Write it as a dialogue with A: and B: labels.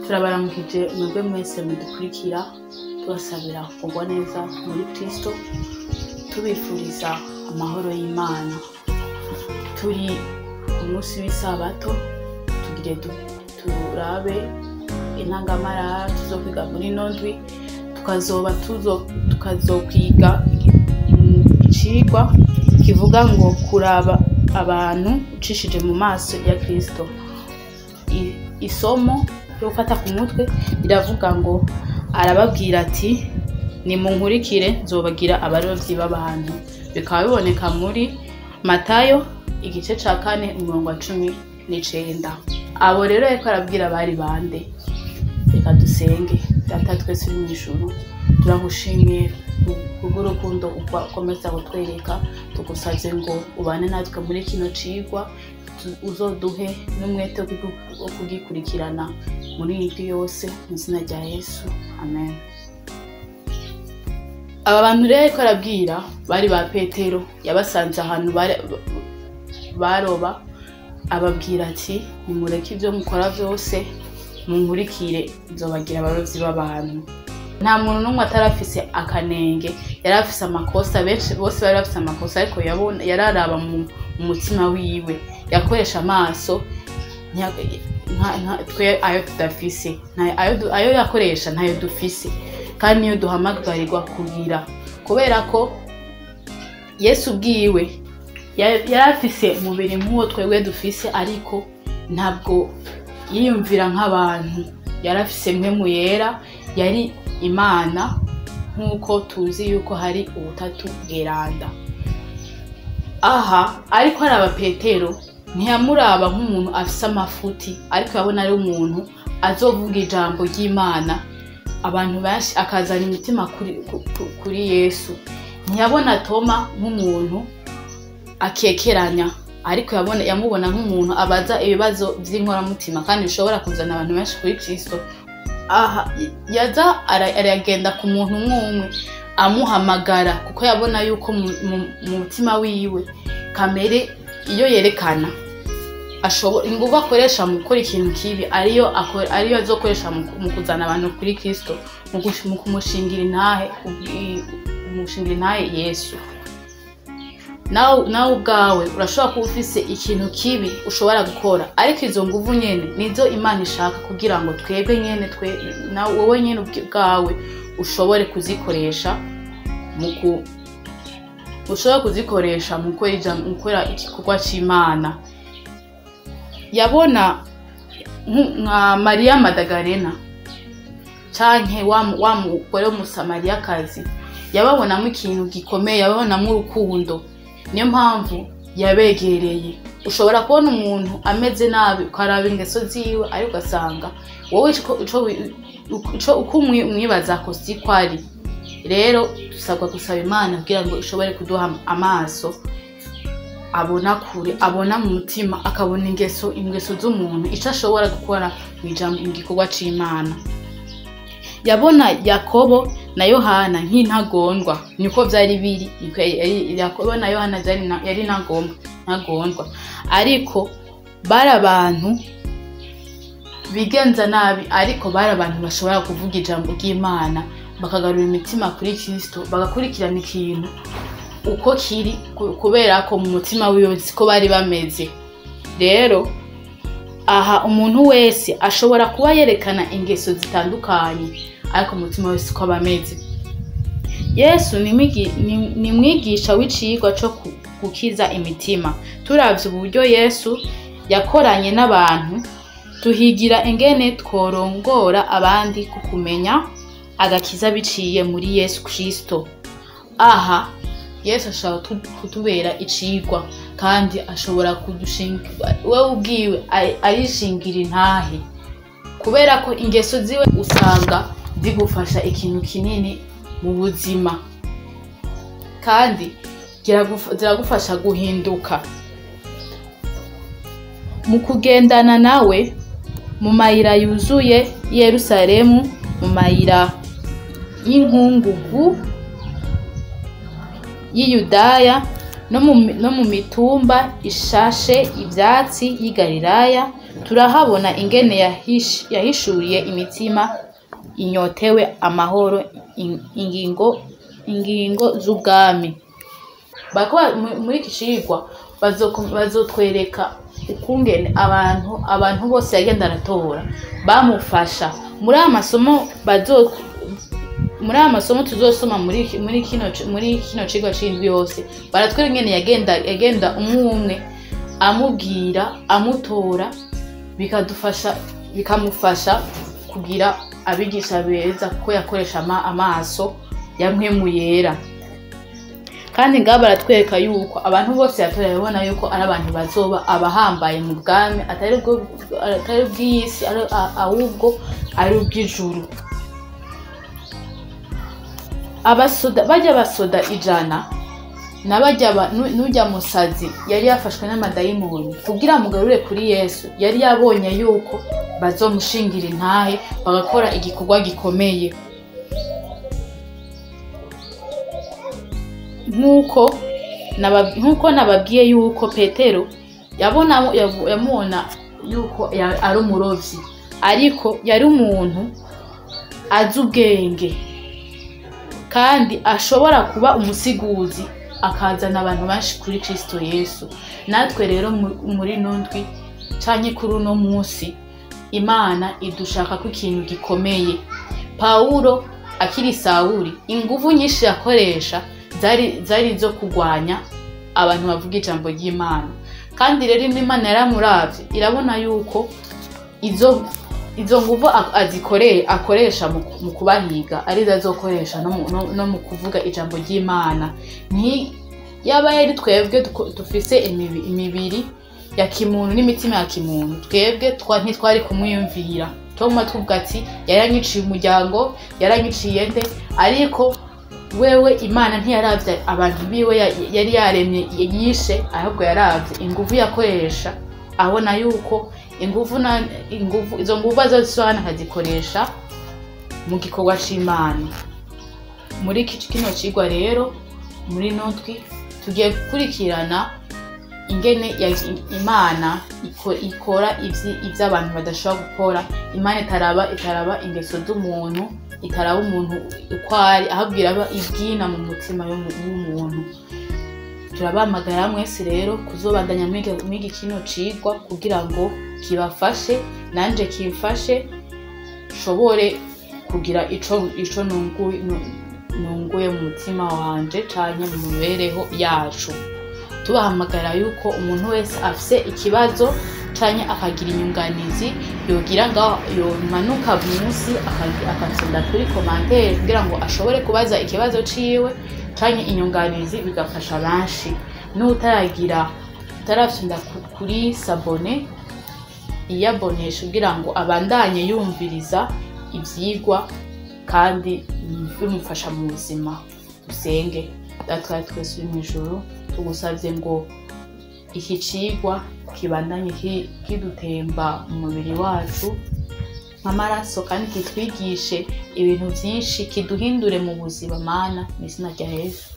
A: Turabaramukije mwebwe mwese mudukurikira, tubasabira kugwa neza muri Kristo, tubifuriza amahoro y'Imana. Turi ku munsi w'isabato, tugire turabe intangamarara tuzokwiga muri ino ndwi, tukazoba tukazokwiga icigwa kivuga ngo kuraba abantu ucishije mu maso ya Kristo. Isomo ryo gufata ku mutwe riravuga ngo arababwira ati: "Nimunkurikire, nzobagira abarovyi b'abantu." Bikaba biboneka muri Matayo igice ca 4, umurongo wa 19. Abo rero yariko arabwira bari bande? Reka dusenge. Data twese uri mw'ijuru, turagushimiye kubw'urukundo ukomeza kutwereka. Tugusavye ngo ubane natwe muri kino cigwa, uzoduhe n'umwete wo kugikurikirana muri iyi ndwi yose, mu izina rya Yesu, amen. Aba bantu rero yariko arabwira bari ba Petero. Yabasanze ahantu baroba, ababwira ati: "Nimureke ivyo mukora vyose, munkurikire, nzobagira abarovyi b'abantu." Nta muntu n'umwe atarafise akanenge, yari afise amakosa. Benshi bose bari bafise amakosa, ariko yararaba mu mutima wiwe, yakoresha amaso twe ayo tudafise. Ayo yakoresha ntayo dufise, kandi niyo duhamagarirwa kugira, kubera ko Yesu ubwiwe yari afise umubiri nk'uwo twebwe dufise, ariko ntabwo yiyumvira nk'abantu. Yari afise mpwemu yera, yari Imana, nk'uko tuzi yuko hari ubutatu bweranda. Aha ariko araba Petero, ntiyamuraba nk'umuntu afise amafuti, ariko yabona ari umuntu azovuga ijambo ry'Imana, abantu benshi akazana imitima kuri Yesu. Ntiyabona Toma nk'umuntu akekeranya, ariko yamubona nk'umuntu abaza ibibazo vy'inkoramutima kandi bishobora kuzana abantu benshi kuri Kristo. Aha yaza aragenda ku muntu umwe umwe amuhamagara, kuko yabona yuko mu mutima wiwe kamere iyo yerekana inguvu akoresha mu gukora ikintu kibi ariyo azokoresha mu kuzana abantu kuri Kristo, mu kumushingira intahe, umushingira intahe Yesu. Nawe ubwawe urashobora kuba ufise ikintu kibi ushobora gukora, ariko izo nguvu nyene nizo Imana ishaka kugira ngo twebwe nyene, twe nawe, wowe nyene ubwawe ushobore kuzikoresha mu ku ushobora kuzikoresha mu gukora igikorwa c'Imana. Yabona nka Mariya Madagarena canke wa mugore w'Umusamariyakazi, yababonamo ikintu gikomeye, yababonamo urukundo, niyo mpamvu yabegereye. Ushobora kubona umuntu ameze nabi, ukaraba ingeso ziwe, ariko ugasanga wowe ico uko umwibazako siko ari. Rero dusabwa gusaba Imana kugira ngo ishobore kuduha amaso abona kure, abona mu mutima, akabona ingeso z'umuntu, ico ashobora gukora mu gikorwa c'Imana. Yabona Yakobo na Yohana nk'intagondwa. Niko vyari biri, niko Yakobo na Yohana yari ntagondwa, ariko bari abantu bigenza nabi, ariko bari abantu bashobora kuvuga ijambo ry'Imana, bakagarura imitima kuri Kristo, bagakurikirana ikintu uko kiri, kubera ko mu mutima wiwe siko bari bameze. Rero aha umuntu wese ashobora kuba yerekana ingeso zitandukanye, ariko umutima wese uko aba ameze. Yesu ni mwigisha w'icigwa co gukiza imitima. Turavye uburyo Yesu yakoranye n'abantu, tuhigira ingene tworongora abandi ku kumenya agakiza biciye muri Yesu Kristo. Aha Yesu ashobora kutubera icigwa, kandi ashobora kudushinga wewe ubwiwe, arishingira intahe, kubera ko ingeso ziwe usanga zigufasha ikintu kinini mu buzima, kandi ziragufasha guhinduka mu kugendana nawe mu mayira yuzuye i Yerusalemu, mu mayira y'inkungugu y'i Yudaya. No mu mitumba ishashe ivyatsi y'i Galilaya turahabona ingene yahishuriye imitima inyotewe amahoro ingingo z'ubwami. Muri iki cigwa bazotwereka ukungene abantu bose yagenda aratora bamufasha. Muri aya masomo muri aya masomo tuzosoma muri kino cigwa c'indwi yose, baratwereka ingene yagenda umwe umwe amubwira, amutora, bikamufasha kugira abigisha beza, kuko yakoresha amaso ya Mpwemu Yera. Kandi ngaha baratwereka yuko abantu bose yatora yabona yuko ari abantu bazoba abahambaye mu bwami, atari ubw'isi, ahubwo ari ubw'ijuru. Abasoda bajya basoda 100 n'abajya n'ujya musazi yari yafashwe n'amadayimoni kugira mugarure kuri Yesu, yari yabonye yuko bazomushingira intahe bagakora igikorwa gikomeye. Nkuko nababwiye yuko Petero yamubona yuko ari umurovyi, ariko yari umuntu azi ubwenge kandi ashobora kuba umusiguzi akazana abantu benshi kuri Kristo Yesu. Natwe rero muri nondwi canke kuri uno munsi, Imana idushaka ko ikintu gikomeye. Pawulo akiri Sawuli, inguvu nyinshi yakoresha zari zo kugwanya abantu bavuga ijambo ry'Imana. Kandi rero Imana yaramuravye, irabona yuko izo nguvu akoresha mu kubahiga arizo azokoresha no mu kuvuga ijambo ry'Imana. Nti yaba yari twebwe dufise imibiri ya kimuntu n'imitima ya kimuntu, twebwe ntitwari kumwiyumvira. Toma tuvuga ati yaranyiciye umuryango, yaranyiciye nde, ariko wewe Imana ntiyaravye abantu biwe yari yaremye yishe, ahubwo yaravye inguvu yakoresha, abona yuko izo nguvu azosohana akazikoresha mu gikorwa c'Imana. Muri kino cigwa rero, muri notwi tugiye gukurikirana ingene Imana ikora ivyo abantu badashobora gukora. Imana itaraba ingeso z'umuntu, itaraba umuntu uko ari, ahubwo iraba ibyina mu mutima w'umuntu. Turabamagara mwese rero kuzobandanya mwiga kino cigwa kugira ngo kibafashe, nanje kimfashe nshobore kugira ico nunguye mu mutima wanje canke mu mibereho yacu. Tubahamagara yuko umuntu wese afise ikibazo canke akagira inyunganizi yogira ngaho, yomanuka munsi akatsinda kuri commentaire kugira ngo ashobore kubaza ikibazo ciwe canke inyunganizi, bigafasha benshi. N'utaragira utarafyonda kuri s'abonner, iyabonesha kugira ngo abandanye yumviriza ivyigwa kandi bimufasha mu buzima. Dusenge. Data twese uri mw'ijuru, tugusavye ngo iki cigwa kibandanye kidutemba mu mubiri wacu nk'amaraso, kandi kitwigishe ibintu vyinshi, kiduhindure mu buzima. Mana, mw'izina rya Yesu.